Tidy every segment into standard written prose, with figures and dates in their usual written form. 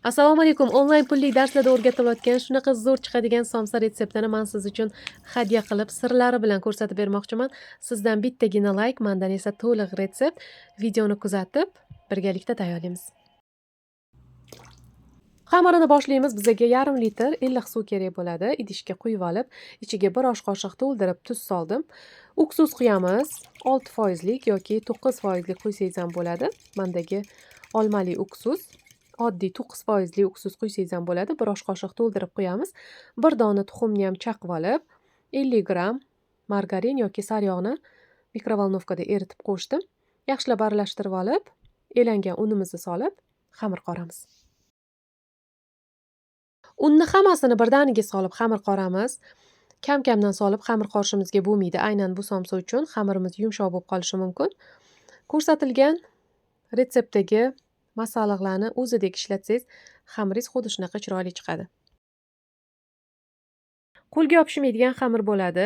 Assalomu alaykum. Onlayn pullik darslarda o'rgatilayotgan shunaqa zo'r chiqadigan somsa retseptini man siz uchun hadya qilib, sirlari bilan ko'rsatib bermoqchiman. Sizdan bittagina layk, mandan esa to'liq retsept. Videoni kuzatib, birgalikda tayyorlaymiz. Xamirini boshlaymiz. Bizaga yarim litr iliq suv kerak bo'ladi. Idishga quyib olib, ichiga bir osh qoshiq to'ldirib tuz soldim. Uksus quyamiz. 6 foizlik yoki 9 foizlik quysangiz ham bo'ladi. Mandagi olmali uksus. Oddiy 9 foizli uksus quysangiz ham bo'ladi. Bir osh qoshiq to'ldirib quyamiz. Bir dona tuxumni ham chaqib olib, 50 gramm margarin yoki saryog'ni mikrovolnovkada eritib qo'shdim. Yaxshilab aralashtirib olib, elangan unimizni solib, xamir qoramiz. Unni hammasini birdaniga solib xamir qoramiz. Kam-kamdan solib xamir qorishimizga bo'lmaydi. Aynan bu somsa uchun xamirimiz yumshoq bo'lib qolishi mumkin. Ko'rsatilgan retseptdagi masalliqlarni o'zidek ishlatsangiz, xamiringiz xuddi shunaqa chiroyli chiqadi. Qo'lga yopishmaydigan xamir bo'ladi.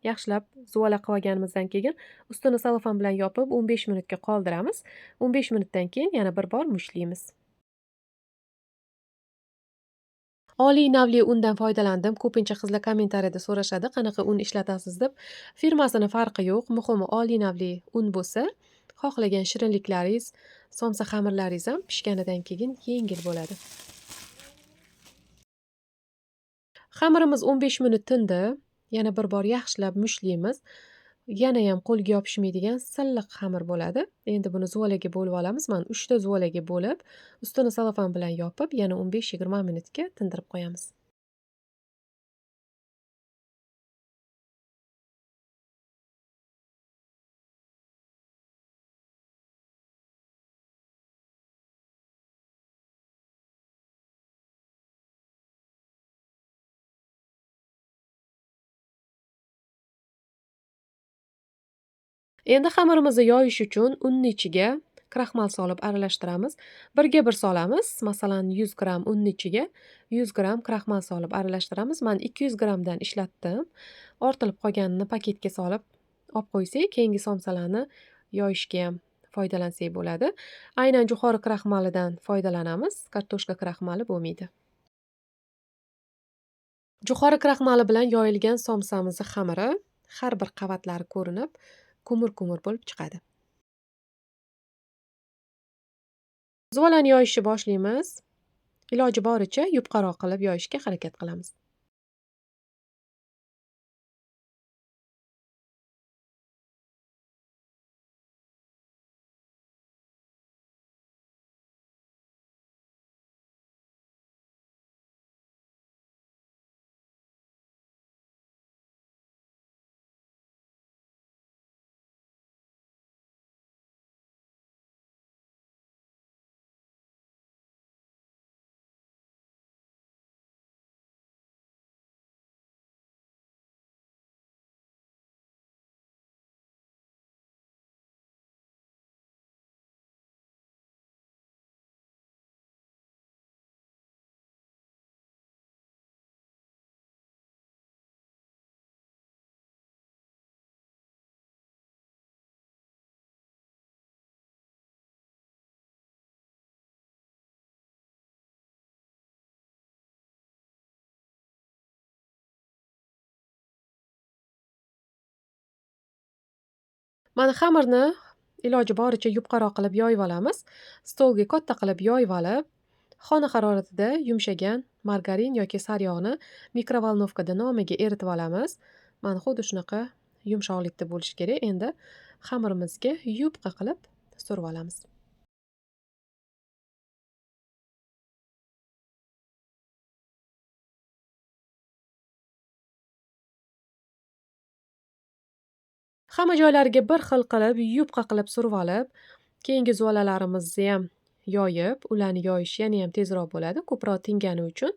Yaxshilab zuvala qilib olganimizdan keyin ustini salofan bilan yopib 15 minutga qoldiramiz. 15 minutdan keyin yana bir bor mushtlaymiz. Oliy navli undan foydalandim. Ko'pincha qizlar kommentariyada so'rashadi, qanaqa un ishlatasiz deb. Firmasini farqi yo'q. Muhimi oliy navli un bo'lsa, xohlagan shirinliklaringiz, somsa xamirlaringiz ham pishganidan keyin yengil bo'ladi. Xamirimiz 15 minut tindi. Yana bir bor yaxshilab mushtlaymiz. Yanayam qo'lga yopishmaydigan silliq xamir bo'ladi. Endi buni zuvalaga bo'lib olamiz. Man 3 ta zuvalaga bo'lib, ustini salofan bilan yopib, yana 15-20 minutga tindirib qo'yamiz. Endi xamirimizni yoyish uchun unni ichiga kraxmal solib aralashtiramiz. Birga bir solamiz. Masalan, 100 gramm unni ichiga 100 gramm kraxmal solib aralashtiramiz. Man 200 grammdan ishlatdim. Ortilib qolganini paketga solib olib qo'ysak, keyingi somsalarni yoyishga ham foydalansak bo'ladi. Aynan jo'xori kraxmalidan foydalanamiz. Kartoshka kraxmali bo'lmaydi. Jo'xori kraxmali bilan yoyilgan somsamizni xamiri har bir qavatlari ko'rinib, ko'mir-ko'mir bo'lib chiqadi. Zuvalani yoyishni boshlaymiz. Iloji boricha yupqaroq qilib yoyishga harakat qilamiz. Mana xamirni iloji boricha yupqaroq qilib yoyib olamiz. Stolga katta qilib yoyib olib, xona haroratida yumshagan margarin yoki saryog'ni mikrovolnovkada nomiga eritib olamiz. Mana xuddi shunaqa yumshoqlikda bo'lishi kerak. Endi xamirimizga yupqa qilib surib olamiz. Hamma joylariga bir xil qilib, yupqa qilib surib olib, keyingi zuvalalarimizni ham yoyib, ularni yoyish yana ham tezroq bo'ladi, ko'proq tingani uchun.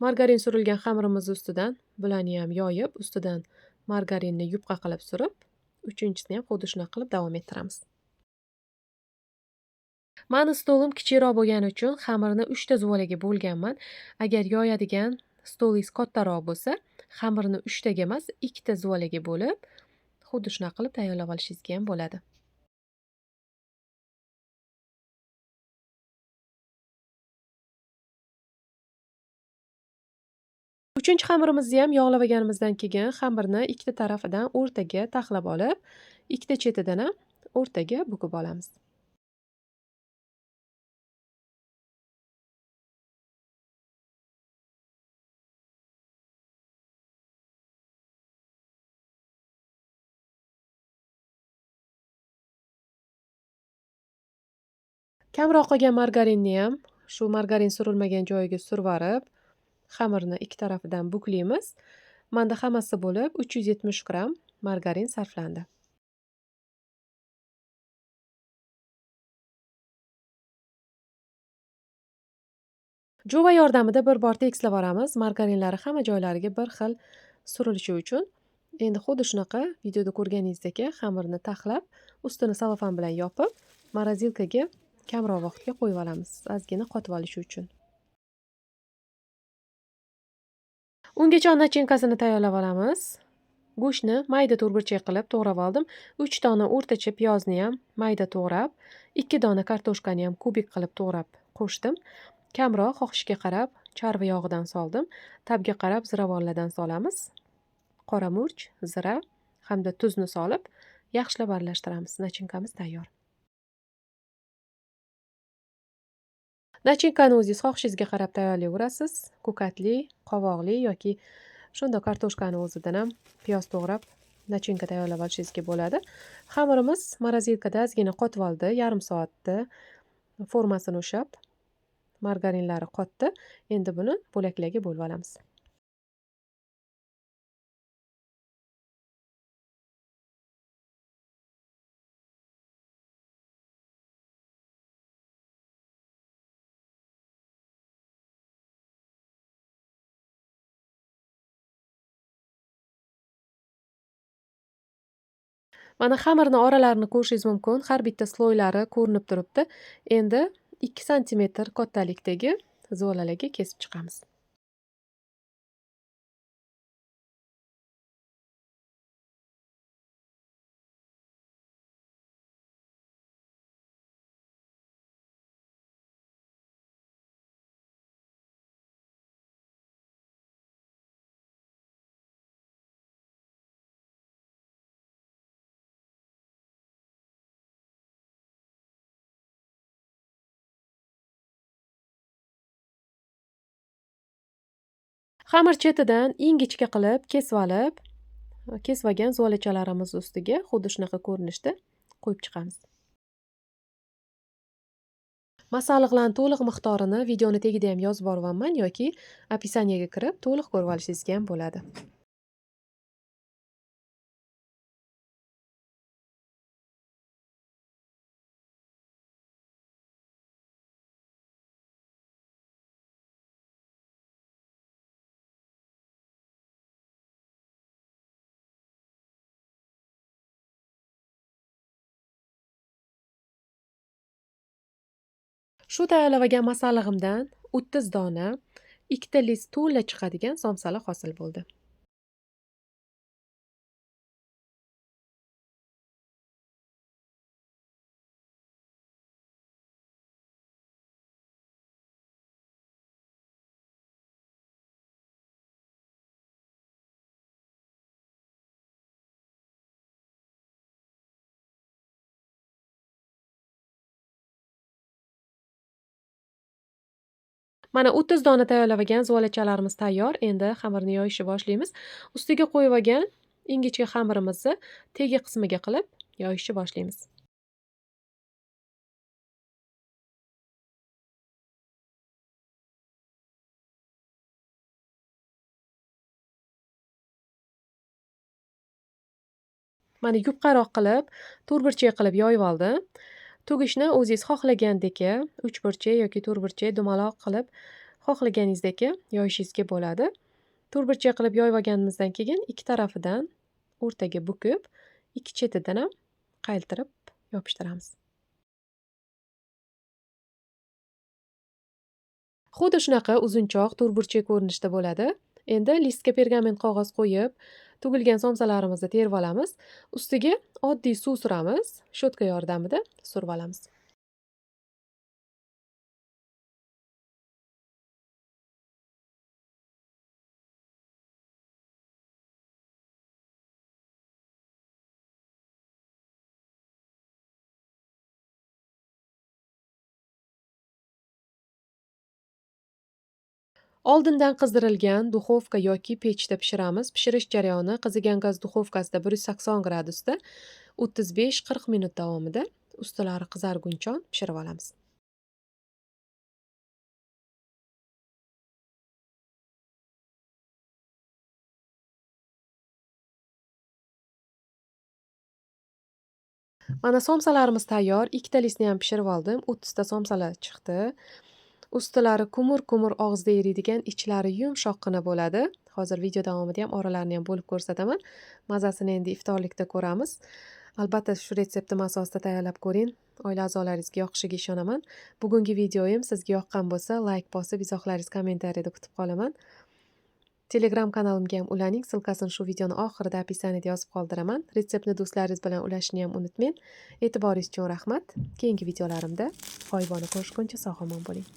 Margarin surilgan xamirimiz ustidan bularni ham yoyib, ustidan margarinni yupqa qilib surib, uchinchisini ham xuddi shunaqa qilib davom ettiramiz. Mani stolim kichikroq bo'lgani uchun xamirni 3 ta zuvalaga bo'lganman. Agar yoyadigan stolingiz kattaroq bo'lsa, xamirni 3 taga emas, 2 ta zuvalaga bo'lib, xuddi shunaqa qilib tayyorlab olishingizga ham bo'ladi. Uchinchi xamirimizni ham yog'lab olganimizdan keyin xamirni ikkita tarafidan o'rtaga taxlab olib, ikkita chetidan ham o'rtaga bukib olamiz. Kamroq qolgan margarinni ham shu margarin surilmagan joyiga survarib, xamirni ikki tarafidan buklaymiz. Menda hammasi bo'lib 370 gramm margarin sarflandi. Jova yordamida bir bor tekislab olamiz. Margarinlari hamma joylariga bir xil surilishi uchun. Endi xuddi shunaqa videoda ko'rganingizdek xamirni taxlab, ustini salofan bilan yopib, morozilkaga kamroq vaqtga qo'yib olamiz, ozgina qotib olishi uchun. Ungacha nachinkasini tayyorlab olamiz. Go'shtni mayda to'rtburchak qilib to'g'rab oldim. 3 dona o'rtacha piyozni ham mayda to'g'rab, 2 dona kartoshkani ham kubik qilib to'g'rab qo'shdim. Kamroq xohishga qarab charva yog'idan soldim. Tabga qarab ziravorlardan solamiz. Qora murch, zira hamda tuzni solib, yaxshilab aralashtiramiz. Nachinkamiz tayyor. Nachinkani o'zingiz xohishingizga qarab tayyorlayverasiz. Ko'katli, qovoqli yoki shunda kartoshkani o'zidan ham piyoz to'g'rab nachinka tayyorlab olishingizga bo'ladi. Xamirimiz morozilkada ozgina qotib oldi, yarim soatda formasini ushlab, margarinlari qotdi. Endi buni bo'laklarga bo'lib olamiz. Mana xamirni oralarini ko'rishingiz mumkin. Har bitta sloylari ko'rinib turibdi. Endi 2 santimetr kattalikdagi zolalarga kesib chiqamiz. Xamir chetidan ingichka qilib kesib olib, kesib olgan zolachalarimiz ustiga xuddi shunaqa ko'rinishda qo'yib chiqamiz. Masalliqlarning to'liq miqdorini videoni tagida ham yozib boryapman yoki описаниеga kirib to'liq ko'rib olishingizga ham bo'ladi. Shu tayyorlab olgan masallig'imdan 30 dona 2 list to'la chiqadigan somsalar hosil bo'ldi. Mana 30 dona tayyorlab olgan zolachalarimiz tayyor. Endi xamirni yoyishni boshlaymiz. Ustiga qo'yib olgan ingichka xamirimizni tegi qismiga qilib yoyishni boshlaymiz. Mana yupqaroq qilib, to'rtburchak qilib yoyib oldim. Tugishni o'zingiz xohlagandek, uchburchak yoki to'rtburchak dumaloq qilib xohlaganingizdek yoyishingizga bo'ladi. To'rtburchak qilib yoyib olganimizdan keyin ikki tarafidan o'rtaga bukib, ikki chetidan ham qaytirib yopishtiramiz. Xuddi shunaqa uzunchoq to'rtburchak ko'rinishda bo'ladi. Endi listga pergament qog'oz qo'yib, tugilgan somsalarimizni terib olamiz. Ustiga oddiy suv suramiz, shotka yordamida surib olamiz. Oldindan qizdirilgan duxovka yoki pechda pishiramiz. Pishirish jarayoni qizigan gaz duxovkasida 180 gradusda 35-40 minut davomida ustilari qizarguncha pishirib olamiz. Mana somsalarimiz tayyor. Ikkitalisini ham pishirib oldim. 30 ta somsalar chiqdi. Ustilari kumur-kumur og'izda eriydigan, ichlari yumshoqqina bo'ladi. Hozir video davomida ham oralarini ham bo'lib ko'rsataman. Mazasini endi iftorlikda ko'ramiz. Albatta shu retseptim asosida tayyorlab ko'ring. Oila a'zolaringizga yoqishiga ishonaman. Bugungi videoyim sizga yoqqan bo'lsa, like bosib, izohlaringizni kommentariyada kutib qolaman. Telegram kanalimga ham ulaning. Ссылкасini shu videoni oxirida описание da yozib qoldiraman. Retseptni do'stlaringiz bilan ulashishni ham unutmang. E'tiboringiz uchun rahmat. Keyingi videolarimda g'oyibona ko'rishguncha sog'-omon bo'ling.